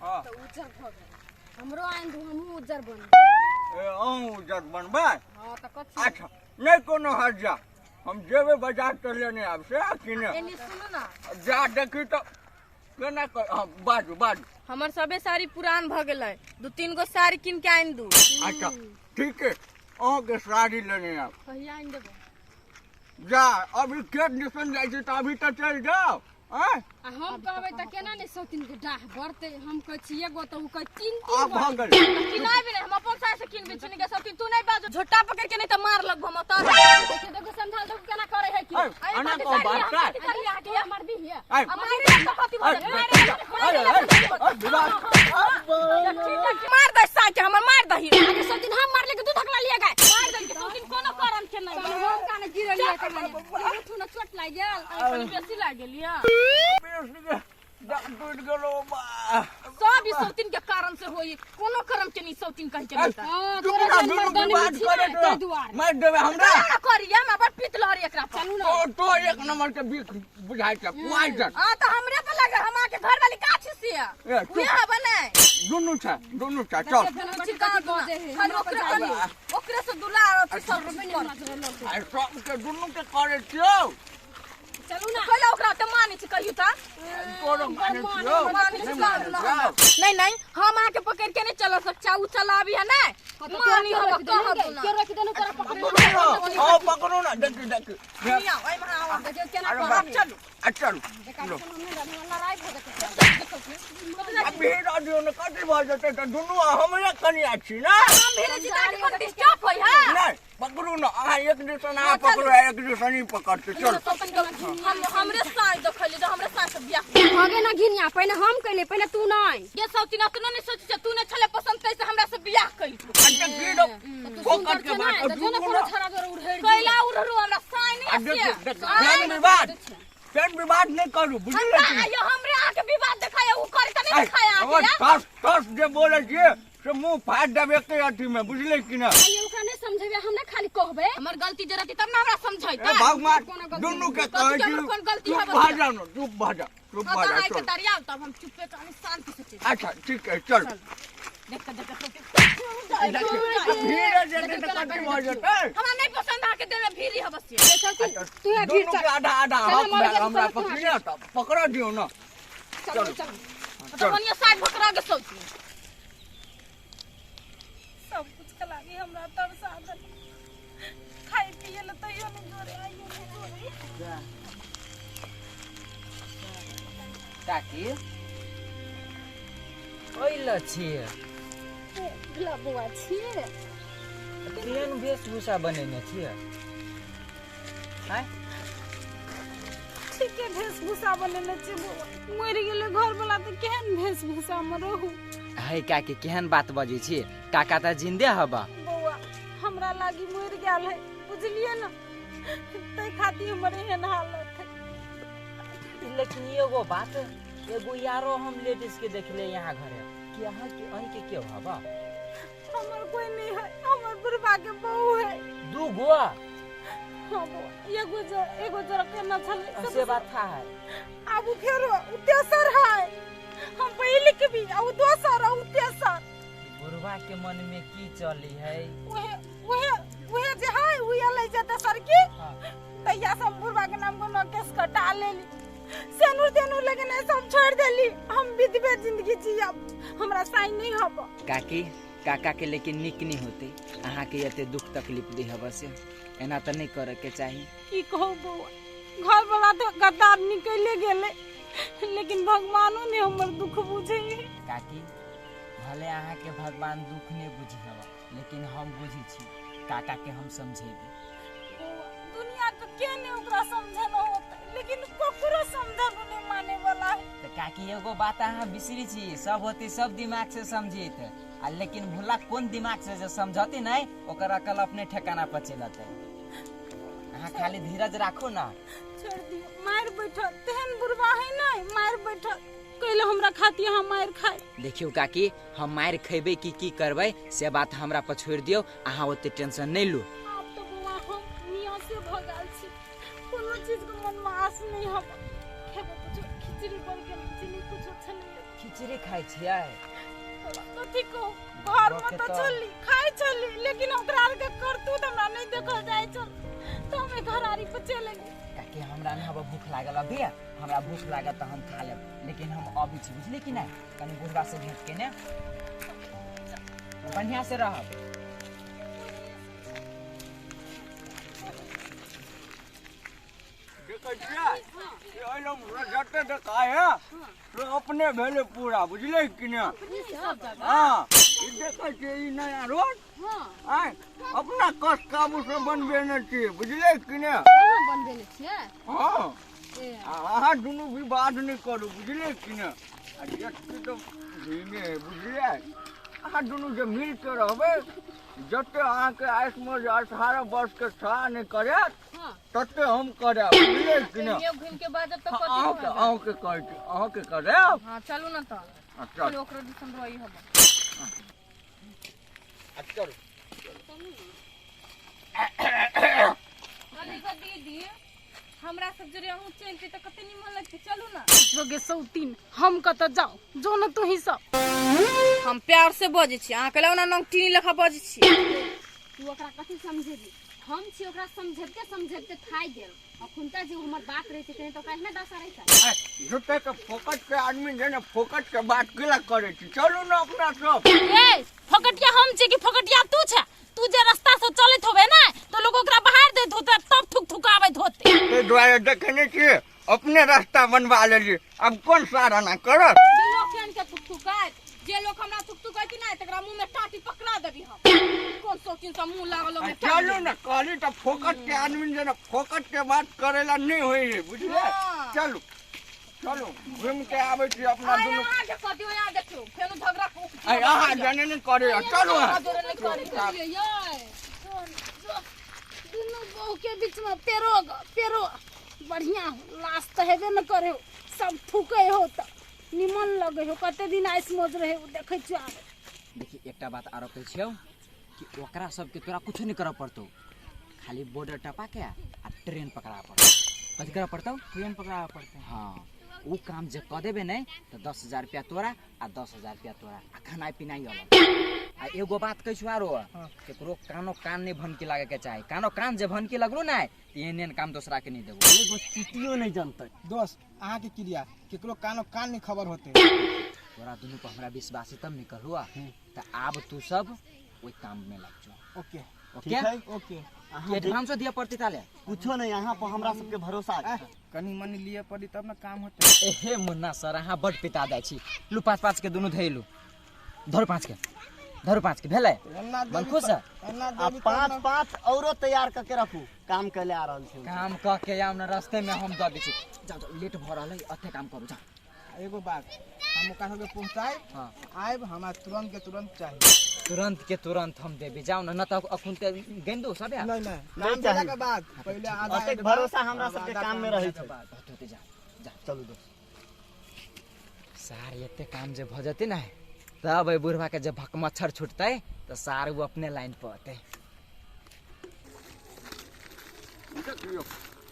हाँ। तऽ उज्जर भऽ गेल। हमरो आनि दू, हमहूँ उज्जर बनबै। ए, अहूँ उज्जर बनबै? हँ तऽ कथी? अच्छा, नहि कोनो हर्जा, हम जेबै बाजार तऽ लेने आब से कि ने। एनी सुनू ना। जा देखी तऽ केना कर। हाँ, बाजू बाजू। हमर सबे साड़ी पुरान भऽ गेलै, दू तीन गो साड़ी कीन के आनि दू। अच्छा ठीक है, अहूँके साड़ी लेने आब। कहिया आनि देबै? जा अभी खेत दिसन जाइ छी तऽ अभी तऽ चलि जाउ। आँय? आ हम कहबै तऽ केना नहि सौतिन के डाह बढ़तै? हम कहै छी एगो तऽ ओ कहै तीन तीन आब गो। भऽ गेल। किनाबे नहि, हम अपन साड़ी से किनबै छी के सौतीन। तू नहि बाजू, झोटा पकड़ के नहीं तऽ मार लगबो हम ओतऽ। देखियौ देखियौ, समझा देखो केना करे है। की ऐ, एना कथी कहू साड़ी बात है? छै? कथी साड़ी है? तू हमर दी है। ऐ, आ मारे तऽ कथी भऽ ऐ, गेल? मारे ऐ, ऐ, ऐ, विवाद। मार दे साके हमर, मार दही। आगे सौतिन हम मारले के तू धकला लिया गाय। मार दही के सौतीन, कोनो कारण के नहीं। हम काने गिरलियै कने उठू ने, चोट लागि गेल। कनी बेसी लागि गेलियै। टूटि गेलो बा। सब ई सौतीन के कारण से होई, कोनो करम के नहीं सौतीन कहि के नहीं। हँ, चुप तोरा रह, जन दुनू मर्दानी विवाद छी करैत ने, रह। ताहि दुआरे। मारि देबै हमरा। ना करिया, हमरा बड़ पीत लहरी एकरा पर। चलू ना। तो एक नंबर के बीख बुझाइ छै पुआइ। हां तऽ हमरे पर लगे, हम के घर वाली का छी से? ए, चुप। उहे हबे नै। दुनू छै, दुनू छै, चल। देखियौ कथी कथी बजै है। खाली हमरा पर ओकरे जाइए। कनी ओकरे से दुलार अथी सब कर। आइ सबके दुनू के करै छियौ। चलू ना। कहिया ओकरा ते मानै छी कहियौ तऽ? तोरो मानै छियौ। मानै छी नहि सब मानै ना। छियौ। नहीं नहीं, हम आके पकड़ के नहीं चला सकता, उ चलाबी है नहीं। मानी हम के कह दू ना। रोकि देलहुँ तोरा पकड़े? पकड़ू ना, आओ पकड़ू ना, देखी देखी। दुनिया ओइ में आवा। देखियौ केना अरे कहब। बाप। चलू। आ चलू। लो। लड़ाइ भऽ जेतै। आ भीड़ दियौ ने, कथी भऽ जेतै? तऽ दुनू हमरे कनिया छी ने। हम भेले छी ताकि कोन डिस्टर्ब होई है। नहि, पकड़ू ने अहाँ, एक दिसन अहाँ पकड़ू, एक दिसन ई पकड़तै, चल। हम हमरे साँझ देखली जे हमरे साँझ से बियाह भगे ना घिनिया, पहिने हम कैले, पहिने तू नहीं। ये सौतीन अतनो नहीं सोची तू नहीं छले पसंद, तैसे हमरा से बियाह कइल। अच्छा की दो तू फोकट सुन्दर के छै बात ने, तऽ जो ने दुनू कोनो ना। छड़ा जोर उड़ेड़ कैला उड़रू हमरा साँझ आ नहीं देख हसिए। देख, फेर विवाद, फेर विवाद नहीं करू, बुझलियै हमरा की? आइयो हमरे आके विवाद देखाया, उ करे त नहीं ऐ, देखाया ओ आके। टस टस जे बोलै छियै से मुंह फाड़ि देबै एके अथी में, बुझलियै कि ने? आइयो ओकरा नहीं समझेबे, हम नहीं खाली कहबे। हमर गलती जे रहती तब ना हमरा समझैता। ए भगवान, कोनो गलती दुनू के कथी कहै के छी। हमर कोन गलती चुप है? भऽ जाउ ने, चुप भऽ जाउ, चुप हाँ भऽ तऽ जाउ, आइ के चल। तरियाव तब हम चुपे चानी शांति से चलि। अच्छा ठीक है, चल। देख के देख के देखियौ, भीड़ जेतै तऽ कथी भऽ जेतै? हमरा नहीं पसंद आके देवे भीड़ी हबस से। तू है भीड़ दुनू के चल। आधा आधा चल, हक हम भेल आगे हमरा। चल, तू पकड़िए तऽ पकड़ दियौ ने। चल चल। तो बढ़िया साइड भकरा के सोची। सब कुछ के लागी हमरा तरसा देल, खाइ पिए ले तैयो नहीं जोरे, आइयो नहीं जोरे। काकी, ओइ ल छियै। ला बौआ, छियै। केहन वेशभूषा बनेने छियै? आँय? ठीके वेशभूषा बनेने छियै बौआ, मरि गेलै घर वाला तऽ केहन वेशभूषा मे रहू? है काकी, केहन बात बजै छी? काका तऽ जिन्दे हबा। बौआ, हमरा लागी मरि गेल है, बुझलियै ने? ताहि खातिर हमर एहन हालत है। लेकिन एगो बात, एगो यारो हम लेडीज के देखले यहाँ घरे कि अहाँ के अहीं के के हबा? हमर कोई नहीं है, हमर बुढ़बा के बहू है। दू गो? हाँ बौआ, एगो जो एगो जरा केना छलै से बात था है। आब उ फेरो उ तेसर है। हम पहिले के भी आ उ दोसर आ उ तेसर। बुढ़वा के मन में की चली है? उहे उहे उहे जे है, उ एलै जे तेसर की हाँ। तहिया से हम बुढ़बा के नाम को न केस कटा लेली, सेनुर तेनुर लेकिन ऐसे हम छोड़ देली। हम विधवे जिंदगी जियब, हमरा साइन नहीं हब। काकी, काका के लेकिन निक नहीं होते अहाँ के एते दुख तकलीफ दे हबा से, एना तऽ नहीं करे के चाही। की कहू बौआ, घर वाला तऽ गद्दार निकले गेलै, लेकिन भगवानो ने हमर दुख बुझै। काकी, भले अहाँ के भगवान दुख नहीं बुझी हबा, लेकिन हम बुझी छी। काका के हम समझेबे। बौआ, दुनिया के के ने ओकरा समझल होतै, लेकिन ककरो समझल नहीं माने वाला है। तऽ काकी, एगो बात अहाँ बिसरी छी, सब होती सब दिमाग से समझित आ लेकिन भूला कोन दिमाग से जे समझती नहीं, ओकर अकल अपने ठिकाना पर चलते। अहाँ खाली धीरज राखू ना। छोड़ दियौ, मारि बैठत तेहन बुढ़बा है नहीं, मारि बैठत। कैले हमरा खाती अहाँ मारि खाय? देखियौ काकी, हम मारि खेबै कि की करबै से बात हमरा पर छोड़ि दियौ, अहाँ ओते टेंशन नहीं लू। आब तऽ बौआ हम नियासे भऽ गेल छी, कोनो चीज के मन में आस नहीं हब। खेबो बुझो खिचड़ी। खिचड़ी बन के चिनी कुछ छलिए। खिचड़ी खाइ छियै? कथी कहू, घर में तो छली खाइ छली, लेकिन ओकरा आर के करतूत हमरा नहीं देखल जाय छल, तो हम घर आरी पर चल गेली। काकी हमरा ने हबा भूख लागल अभी, हमरा भूख लागल त हम खा लेब, लेकिन हम अभी छी बुझली कि नहीं, कनी बुढ़वा से भेंट के ने बढ़िया से रहब। अपने भेले पूरा बुझले कि ने। हाँ देखे छियै ई नया रोड आय अपना कष्ट काबू से बनबेने छियै बुझले कि ने। बनबेने छियै? हाँ अहाँ दुनू विवाद नहि करू बुझले कि ने। आ जेतकी तऽ धीमे है बुझलियै, अहाँ दुनू जे मिल के रहबै जते अहाँके आयुष्मान 18 वर्ष के छा नहि करत तते हम करब बुझलियै कि ने। घूम के बाजब तऽ कथी अहाँके कहै छी अहाँके करब। हाँ चलू न तऽ चलू ओकरो दिसन रही हम। चलू दीदी हमरा सब जरे अहूँ चलते तऽ कते निमन लगते, चलू ना। जोगे सौतीन हम कतऽ जाउ, जो न तू ही सब। हम प्यार से बजै छी, अहाँ कहले ओना नंगटीनी लेखा बजै छी। तू ओकरा कथी समझेबी, हम छी ओकरा समझेबते समझेबते थाकि गेल। अखुनता जे हमर बात रहै छै तऽ ओकरा एहने दशा रहै छै। झूठे के फोकट के आदमी जे ने फोकट के बात केला करै छी, चलू ने अपना सब। ए फोकटिया हम छी कि फोकटिया तू छै? तू जे रास्ता से चलैत होबे ने तो लोग ओकरा बाहर दैत होते तब थुक थुकाबैत होते। ताहि दुआरे देखे छियै अपने रास्ता बनवा लेलियै, अब कोन साराना करत। जे लोक के के थुक थुकाइत, जे लोक हमरा थुक थुकाइत नै तकरा मुंह में टाटी पकड़ा देबी हम। कोन शौकीन से मुंह लागल ओमे। चलू ने कहली तऽ फोकट के आदमी जे ने फोकट के बात करेला नहि होइ है बुझलियै। चलू चलू घूम के आबै छी अपना दुनू। अहाँ के कथी हो, यहाँ देखियौ फेनो झगड़ा को। अहाँ जाने नहि करे, चलू अहाँ। दुनू बहू के बीच में पेरो पेरो बढ़िया लाश तऽ हेबे न करे, सब थूकै हो तऽ निमन लगे हो। कते दिन आइस मौज रहे देखै छियै। देखी एकटा बात आरो कहै छियौ कि ओकरा सबके तोरा कुछो नहि करऽ पड़तौ, खाली बॉर्डर टपा के आ ट्रेन पकड़ा पड़तौ। कथी करऽ पड़तौ? ट्रेन पकड़ा पड़तै। हाँ वो काम जे कऽ देबे नहि तऽ 10,000 रुपया तोरा आ 10,000 रुपया तोरा आ खानाइ पिनाइ अलग। आ एगो बात कहै छियौ आरो, केकरो कानो कान नहि भनकी लागे के चाही, कानो कान जे भनकी लगलो ने तऽ एहन एहन काम दोसरा के नहि देबो। एगो चुटियो नहि जनतै। दोस्त अहाँके क्रिया केकरो कानो कान नहीं खबर होते। तोरा दुनू पर हमरा विश्वास है तब निकल हुआ, तऽ आब तू सब ओहि काम में लागि जो। ओके ओके ठीक है? ओके एडवांसो दिया पड़तै ताले? कुछो नहीं, यहाँ पर हमरा सबके भरोसा है। कनी मनी लिए पड़ी तब ना काम होते। एहे मुन्ना सर अहाँ बड पिता जाइ छी। लू 5-5 के दुनू धैलू, धरू 5 के, धरू 5 के भेलै मन खुश है? आ 5-5 औरो तैयार करके रखू, काम कैले आ रहल छी। काम क के आउ न रास्ते में हम the they छी। जाओ जाओ लेट भ रहल है, अते काम करू जाओ। एगो बात हम ओकरा सबके पहुंचाए हाँ। आएब, हमरा तुरंत के तुरंत चाहिए। तुरंत के तुरंत हम देबे, जाओ न न त अखुन ते गेंदो सब या नहीं नहीं काम भेला के बाद पहले आधा अतेक भरोसा हमरा सबके काम में रहै छै। होते जा जा चलू दोस्त। सार एते काम जे भ जते ने तब बुढ़वा के जब भकमच्छर छूटतै त सार वो अपने लाइन पर अतै। देखियौ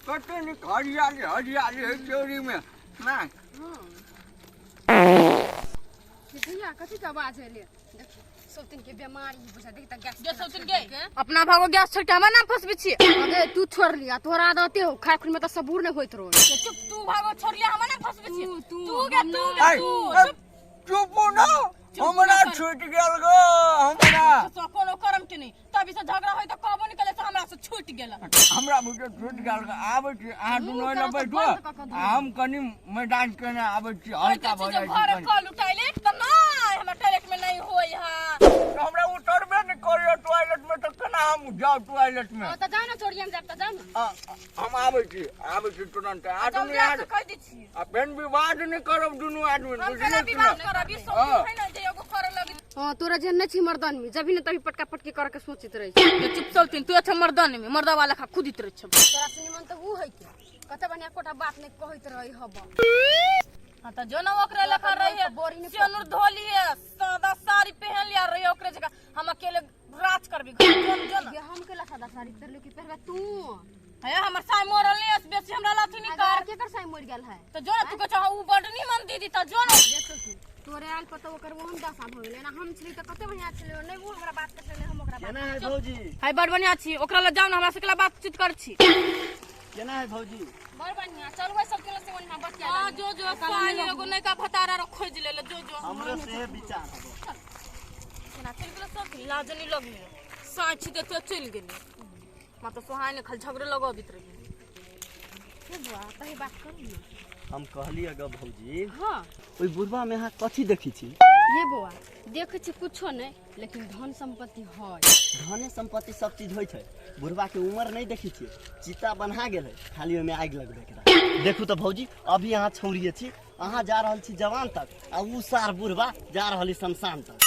कते नीक हरियाली हरियाली है चोरी में ना। भैया कथी के आवाज एलै? देखियौ सौतीन के बीमारी बुझा देख त गैस जे सौतीन के अपना भागो गैस छोड़ के हमरा नाम फसबै छी। अगे तू छोड़ लिया, तोरा आदते हो खाय खुन में त सबूर नहीं होइत रहो। चुप तू भागो छोड़ लिया हमरा नाम फसबै छी। तू गे तू गे तू चुप न, हमरा छूट गेल गो हमरा। कोनो करम के नहीं, तभी से झगड़ा होय त कहबो निकले से हमरा से छूट गेल। हमरा बुझे छूट गेल गो। आबै छी अहाँ दुनू एने बैठो, हम कनी मैदान केने आबै छी, हल्का भ जाइ छै। घर कल टॉयलेट त नै हमरा टॉयलेट में नहीं होय है। हमरा उतरबे नहीं करैया टॉयलेट में, त केना हम जाउ टॉयलेट में? त जाउ न चोरिया में जाब त जाउ न। हम आबै छी, आबै छी तुरंत। आदमी कह दै छी आ फेन विवाद नहीं करब दुनू आदमी। हम केना विवाद करब? ई सोच है न जे एगो करे लगी। हां तोरा जेहन नै छी मर्दान में, जभी न तभी पटका पटकी कर के सोचित रहै छी। चुप चलतिन तू अच्छा मर्दान में मर्दा वाला खा खुदित रहै छ। तोरा से निमन त ऊ है के कते बढ़िया कोटा बात नहीं कहैत रहै हब। हां त जो न ओकरे लेखा रही है, सिनुर धो लिए, सादा साड़ी पहन लिया रही ओकरे जगह हम अकेले राज करबी घर। जोन जोन हम केला सादा साड़ी पहनलो कि पहनबे तू? हे हमर साय मरल नहीं अस बेसी हमरा लाथी नहीं कर। केकर साय मर गेल है? तो जो ना तू कह उ बड निमन दीदी त जो ना। देखो कि तोरे आल पता ओकर ओहन दशा भ गेलै ना। हम छली त कते बढ़िया छलै, नहीं वो हमरा बात करले हम ओकरा बात। केना है भौजी? हाय बड बढ़िया छी, ओकरा ल जाउ ना, हमरा से केला बातचीत कर छी। केना है भौजी? बड़ बढ़िया चल ओइ सब केला से ओन्हा बतिया। हां जो जो साय एगो नयका भतारा रो खोज लेले जो जो। हमरो से विचार हबो। केना चल गेल सब लाज नहीं लगले साय छी त चल गेलै। मा तो सोहाय ने खल झगड़े लगबित रही। हे बुआ तही बात करू ना। हम कहली अग भौजी। हां ओइ बुढ़वा में अहाँ कथी देखी छी? ये बौआ देखै छी कुछो नहीं, लेकिन धन संपत्ति है। धने संपत्ति सब चीज होइ छै। बुढ़वा के उम्र नहीं देखी छी, चिता बन्हा गेल है, खाली ओहिमे आगि लगबे के। देखू तो भौजी अभी अहाँ छौड़िए छी, अहाँ जा रहल छी जवान तक आ उ सार बुढ़वा जा रहल शमशान तक।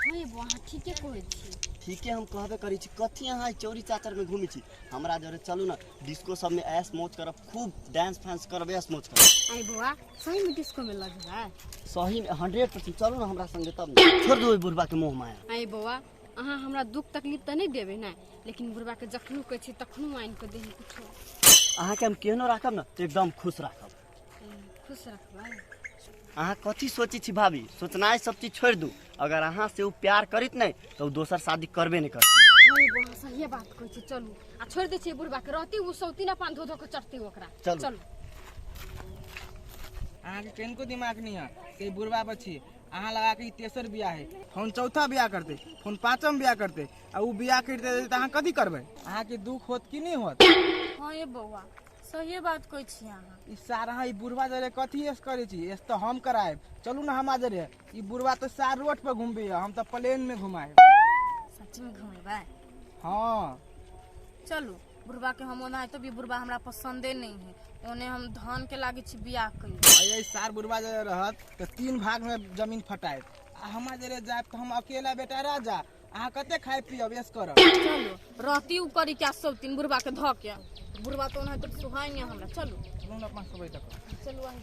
हे बौआ अहाँ ठीके कहै छी। ठीके हम कहबे करै छी। कथी अहाँ चौरी चाचर में घूमै छी? हमरा जरे चलू ना डिस्को सब में ऐश मौज करब, खूब डांस फांस करब, ऐश मौज करब। आई बौआ सही में डिस्को में लगबै? सही में 100%। चलू ना हमरा संगे तब ना छोड़ दू ओहि बुढ़वा के मोह माया। आई बौआ अहाँ हमरा दुख तकलीफ तऽ नहीं देबै ना, लेकिन बुढ़वा के जखनो कहै छी तखनो आनि कऽ देही कुछो। अहाँ के हम केहनो राखब ना तऽ एकदम खुश राखब। खुश रखबै? अहाँ कथी सोचै छी भाभी? सोचनाइ सब चीज छोड़ि दू। अगर अहाँ से उ प्यार करित नहीं तो दोसर शादी करबे नहीं करती। हाँ बौआ सही बात कहै छी। चलू आ छोड़ि दै छियै बुढ़वा के, रहती उ सौती ना पान धो धो के चढ़ती ओकरा। चलू। अहाँ के कनिको दिमाग नहीं है से बुढ़वा पर छी। अहाँ लगा के तेसर बियाह है, फोन चौथा बियाह करते, फोन पांचम बियाह करते, आ उ बियाह करते त अहाँ कथी करबै? अहाँ के दुख होत कि नहीं होत? हां ये बौआ सही बात कहै छी अहाँ। ई सार अहाँ ई बुढ़वा जरे कथी एस करै छी? एस तऽ हम करायब। चलू ना हमरा जरे। ई बुढ़वा तऽ सार रोड पर घुमबे, हम तऽ प्लेन में घुमाएब। सच में घुमेबै? हाँ चलू बुढ़वा के हम ओना तो भी बुढ़वा हमरा पसंदे नहीं है, ओने हम धन के लागे छी बियाह कइल। आ सार बुढ़वा जरे रहत तऽ 3 भाग में जमीन फटायब, आ हमरा जरे जायब तऽ हम अकेला बेटा राजा, अहाँ कते खाय पियब एस करब। चलू रहती उ करी क्या सब तीन बुढ़वा के धऽ के, बुढ़वा तो ओना तो सुहाय नहीं हमरा। चलू चलू ना अपना सब तक। चलू आइ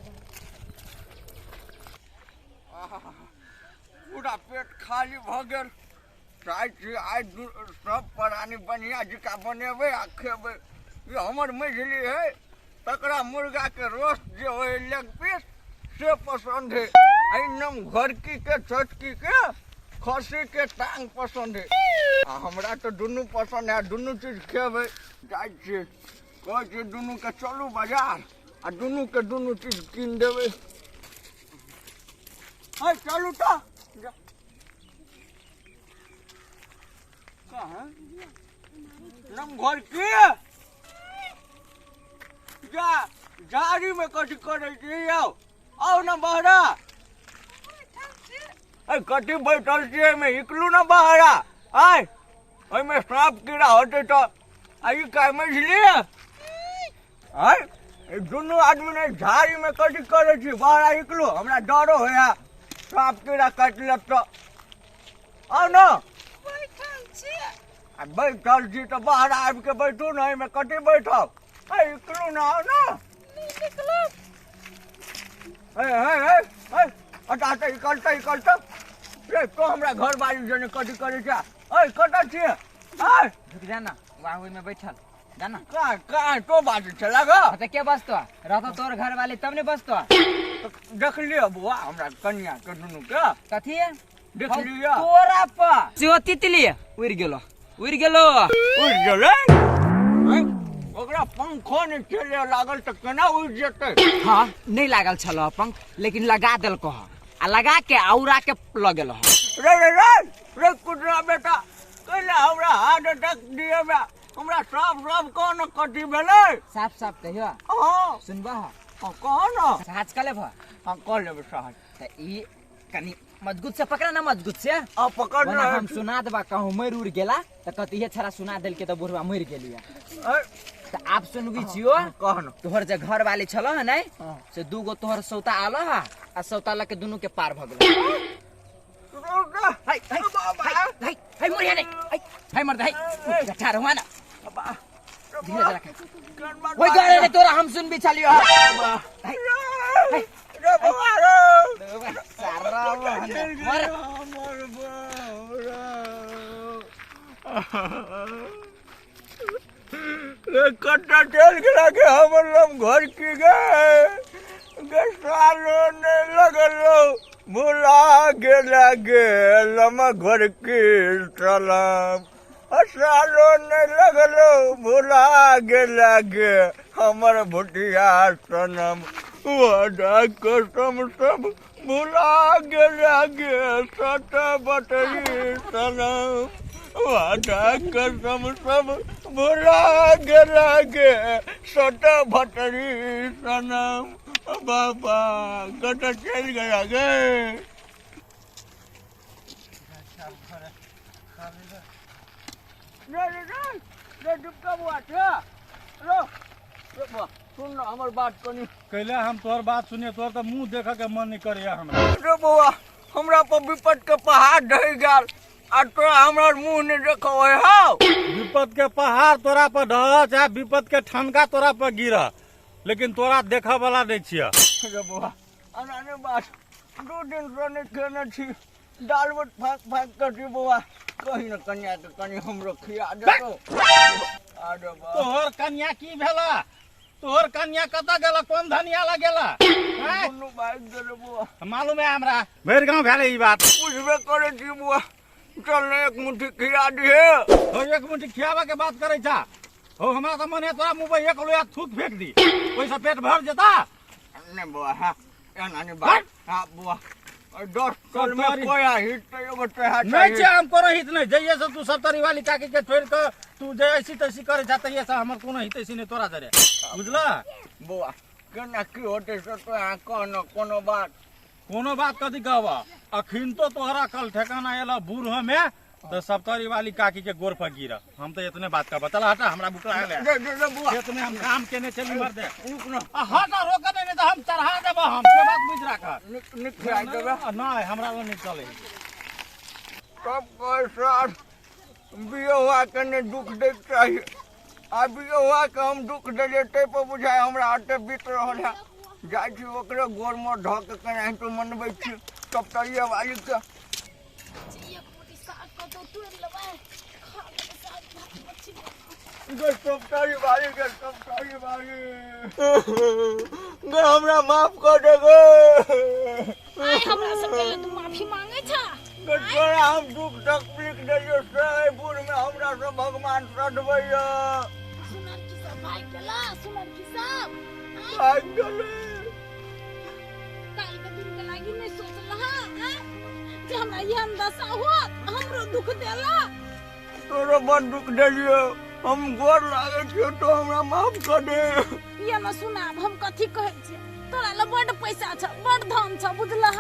पूरा पेट खाली भ गेल। चाहै छी आइ सब प्राणी बढ़िया जकाँ बनेबै आ खेबै। ई हमर मझली है तकरा मुर्गा के रोस्ट जे होइ लेग पीस से पसंद है, एहि नम घरकी के छोटकी के खस्सी के टांग पसंद है, आ हमरा तऽ दुनू पसंद है, दुनू चीज खेबै। जाइ छियै कहै छियै दुनू के चलू बाजार आ दुनू के दुनू चीज कीन देबै। है चलू तऽ कहाँ नम घर के जा झाड़ी में कथी करै छी? आउ आउ न बहरा। अरे कथी बैठल छी एहिमे? निकलू न बहरा। आय ओहिमे साँप कीड़ा होतै तऽ आ ई काय मझली? आय दुनू आदमी ने झाड़ी में कथी करै छी? बहरा निकलू, हमरा डरो होइए साँप कीड़ा काटि लेत तऽ। आउ न। आ बैठल छी तऽ बाहर आबि के बैठू ने, एहिमे कथी बैठब? अरे निकलू ना, आउ ना। हे हे हे हे हटा हटा निकलतै निकलतै। रे तो हमरा घर बारी जने कथी करै छै? ऐ कतऽ छियै? ऐ झुक जा ना, वहाँ ओहिमे बैठल जा ना। कहाँ कहाँ तो बाजै छला ग? तऽ के बसतो रहतो तोर घर वाली तब ने बसतो। देखलियै बौआ हमरा कनिया के दुनू के कथी है? देखलियै तोरा पर सेहो तितली उड़ि गेलो, उड़ि गेलो, उड़ि गेलै। ओकरा पंखो नहि चले लागल तऽ केना उड़ि जेतै? हाँ नहीं लागल छल पंख, लेकिन लगा देलको ह, आ लगा के औरा के लऽ गेल ह। रे रे रे रे कुटरा बेटा कैला हमरा हार्ट अटैक दिएबे? हमरा साफ साफ कह न कथी भेलै। साफ साफ कहियो। हाँ सुनबह? हाँ कह न। साहस कऽ लेबह? हाँ कऽ लेबै साहस। तऽ ई कनी मजबूत से पकड़ा ना, मजबूत से। आ पकड़ वरना हम सुना देबा कहूँ मरि उड़ गेला तऽ कहती हे छड़ा सुना देलके तऽ बुढ़वा मरि गेलिया। तऽ आब सुनबी छियो। कह न। तोहर जे घर वाली छलो है नै से दूगो तोहर सौता आलो है, आ सौता लके दुनू के पार भ गेल। हाय हाय हाय हाय मुरिया नै, हाय हाय मर्द हाय गठा रहुआ ना। धीरे रख। ओइ गरे ने तोरा हम सुनबी छलियो। हाय हाय रे बौआ रे सारा मर। हमर बौआ गे कतऽ चलि गेला गे हमर लम घर की गे? गे सालो ने लगलो भुला गेला गे लम घर की सलाम, सालो ने लगलो भुला गेला गे हमर भुटिया सनम, वादा कसम सब भुला गेला गे सत बटरी सनम, वादा कसम सब भुला गेला गे सत बटरी सनम। बाबा कतऽ चलि गेला गे? रे रे रे रे डुबका बुआ छे रो रे बुआ, सुन न हमर बात कनी। कैले हम तोहर बात सुनिए, तोहर तऽ मुंह देखे के मन नहीं करैया हमरा। रे बौआ, हमरा पर विपद के पहाड़ ढहि गेल आ तोरा हमर मुंह नहीं देखो है। हौ विपद के पहाड़ तोरा पर ढह चाहे विपद के ठनका तोरा पर गिरह, लेकिन तोरा देखऽ वाला नहीं छियै। रे बौआ, एना नहि बात, 2 दिन से नहि खेने छी, दाल भात फाँक फाँक कऽ छी बौआ, कही ने कनिया के कनि हमरो खिया देतो। अरे बा, तोहर कन्या की भेला? तोहर कन्या कतऽ गेला? कोन धनिया लग गेला? आँय? दुनू भागि गेलै बौआ। मालूम है हमरा, भरि गाँव भेलै ई बात। बुझबे करै छी बौआ, चल ने एक मुट्ठी खिया दिहे। हो एक मुट्ठी खियाबऽ के बात करै छा? हो हमरा तऽ मन है तोरा मुँह पर एक लोया थूक फेंक दी, ओहिसँ पेट भर जेता। नहि बौआ, हाँ एना नहि बात। हाँ बौआ, 10 साल में सत्तरी। कोया हित तऽ एगो तेहा नहीं चाही। छै, हम कोनो हित नहीं। जहिये से तू सत्तरी वाली काकी के छोड़ के तू जे ऐसी तैसी करे छा, तहिये से हमर कोनो हित ऐसी नहीं तोरा जरे, बुझला? बौआ केना की होतै से तो अहाँ कह न कोनो बात। कोनो बात कथी कहबा? अखिन तो तोहरा कल ठेकाना एला बूढ़ में तो सप्तरी वाली काकी के गोर पर गिरा। हम तो इतने बात कहबा। चल हटा, हमरा भूख लागल है। दे, दे, दे, बुआ। खेत में हम काम केने चली मर दे। रुक न। आ हटा, रोक नहीं, नहीं तो हम चढ़ा देबो हम। से बात बुझ राख। निक, निक खिया देबे। नहीं, हमरा लग नहीं चले। सब पैसा बियोहा के ने दुख दैके चाही, आ बियोहा के हम दुख देलियै ताहि पर बुझाय हमरा अते बीत रहल है। जाइ छी ओकरे गोर मे धऽ के केनाहितो मनबै छी सप्तरिये वाली के। एक मुट्ठी साग कतौ तोड़ि लेबै, खा लेबै साग भात मछली। गे सप्तरी वाली, गे सप्तरी वाली, गे हमरा माफ कऽ दे गे। आइ हमरा सबके लेल तू माफी मांगै छा? गे तोरा हम दुख तकलीफ देलियौ से एहि बूढ़ मे हमरा सब भगवान सधबैया। सुनर की सब भागि गेला? सुनर की सब भागि गेलै। काल्हि के दिन के लागी नहि सोचलह जे हमरा एहन दशा होत, हमरो दुख देला। तोरो बड़ दुख देलियौ, हम गोर लागै छियौ, तो हमरा माफ कऽ दे। ये न सुनाब हम कथी कहै छियै, तोरा लग बड पैसा छ, बड धन छ, बुझलह?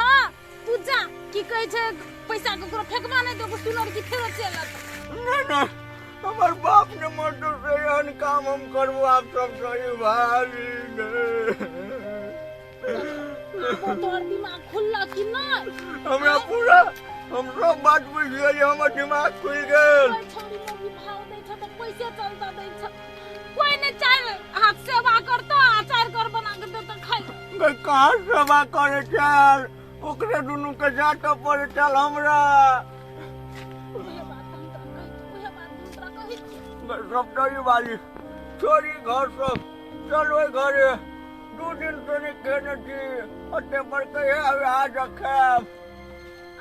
तू जा, की कहै छै, पैसा ककरो फेकबा नहि देबो, सुनर की फेरो चलि अयतौ। नहि नहि, हमर बाप ने मरतौ से एहन काम हम करबो आब सब सही भारी। आबो तोहर दिमाग खुलल कि नहि? हमरा पूरा हम सब बात बुझि गेलियै, हमर दिमाग खुलि गेल। कोइ छौड़ी मौगी भाव दै छ तऽ पैसे चलता दै छ, कोइ नहि चारि हाथ सेवा करतो आ चारि कर बना के देतो खाइ। गे कहाँ सेवा करे चल, ओकरे दुनू के जाटऽ पड़े चल हमरा। उहे बात हम तोरा कहै छियौ, उहे बात हम तोरा कहै छियौ। सप्तरी वाली छोड़ी घर सब, चल ओहि घरे, 2 दिन से नहि खेने छी, ओते पर कहिया आब आज खायब।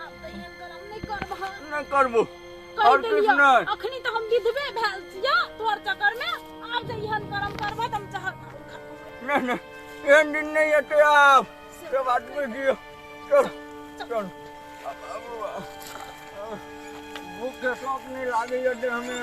आब तऽ एहन करम नहि करबह। नहि करबो। कहि आओर किछु देलियौ, नहि। अखनी तऽ हम विधवे भेल छियौ तोहर चक्कर में, आब जे एहन करम करबह तऽ हम जहर खा लेबै। नहि नहि, एहन दिन नहि एतै आब, से बात बुझियौ। चल चल, भूख के शौक नहि लागैया देहमे।